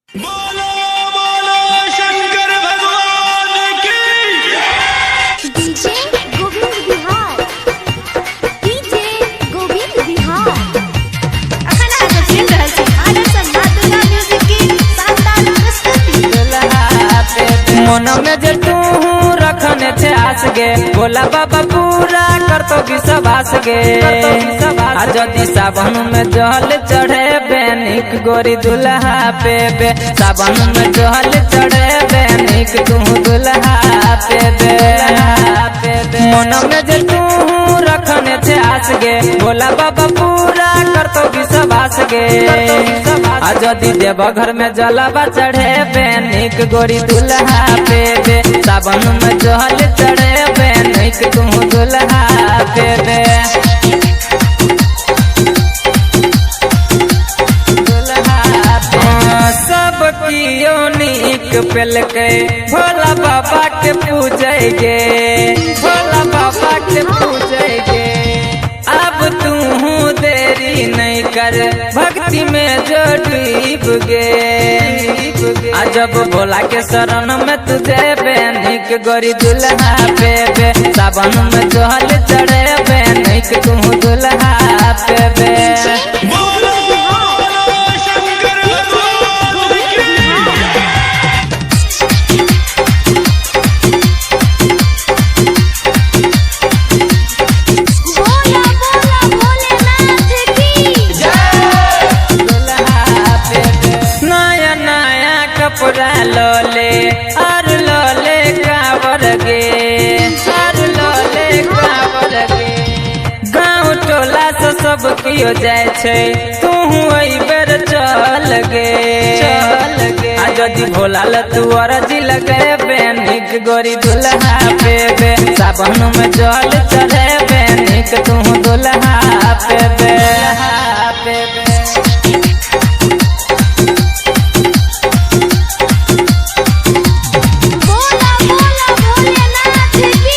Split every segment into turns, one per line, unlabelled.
बोलो बोलो शंकर भगवान की।
DJ Govind Bihar, DJ Govind Bihar. अखन अहाँ सब सुनि रहल छी आदर्श माँ दुर्गा म्यूजिक की शानदार प्रस्तुति।
मन में जे तू रखने छे आस गे, भोला बाबा पूरा करतो विश्वास गे। आ जदि सावन में जल चढ़े बेनिक गोरी दुल्हा पेबे, सावन में जल चढ़े बेनिक तू दुल्हा पेबे। मन में जे तू रखने छे आस गे, भोला बाबा पूरा करतो विश्वास गे। आ जदि देव घर में जलवा चढ़े बेनिक गोरी दुल्हा पेबे, सावन में जल चढ़े बेनिक तू दुल्हा पेबे। सब कियो नीक पेलकै भोला बाबा के पूजै गे, भोला बाबा के पूजै गे। अब तू देरी नहीं कर, भक्ति में जो डूब गे। आ जब भोला के शरण में तुझे बेनिक गोरी दुल्हा पेबे, सावन में जल चढ़े बेनिक तू दुल्हा पेबे।
बोलो बोलो शंकर भगवान की।
बोला बोला भोलेनाथ की।
नया नया कपड़ा लोले और लोले कावर गे, और लोले कावर गे। गाँव टोला से सब कियो जाय छै, तू बेर चल गे, चल गे। आ जदि भोला ल तू अरजी लगे बेनिक गोरी दुल्हा पेबे, सावन में जल चढ़े बेनिक तू दुल्हा पेबे।
बोला बोला भोलेनाथ की।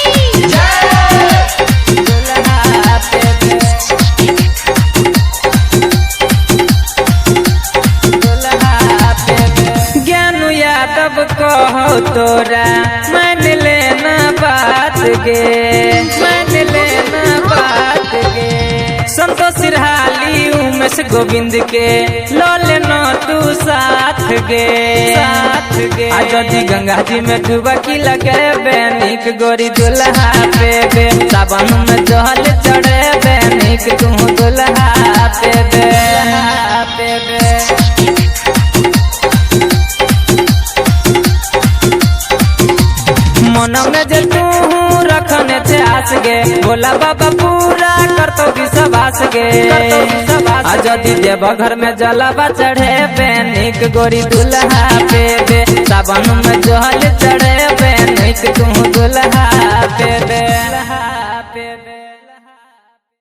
ज्ञानु यादव कहो तोरा मान लेना बात गे, मान लेना बात गे। संतोष सिरहाली उमेश गोविंद के लो लेना तू साथ गे, साथ गे। आ जदि गंगा जी में डुबकी लगे बेनिक गोरी दुल्हा पेबे, सावन में जल चढ़े बेनिक तू दुल्हा पेबे। मन में जे तू रखने छे आस गे, भोला बाबा पूरा करतो विश्वास गे। आ जदि देव घर में जलवा चढ़े बेनिक गोरी दुल्हा पेबे, सावन में जल चढ़े बेनिक तू दुल्हा पेबे।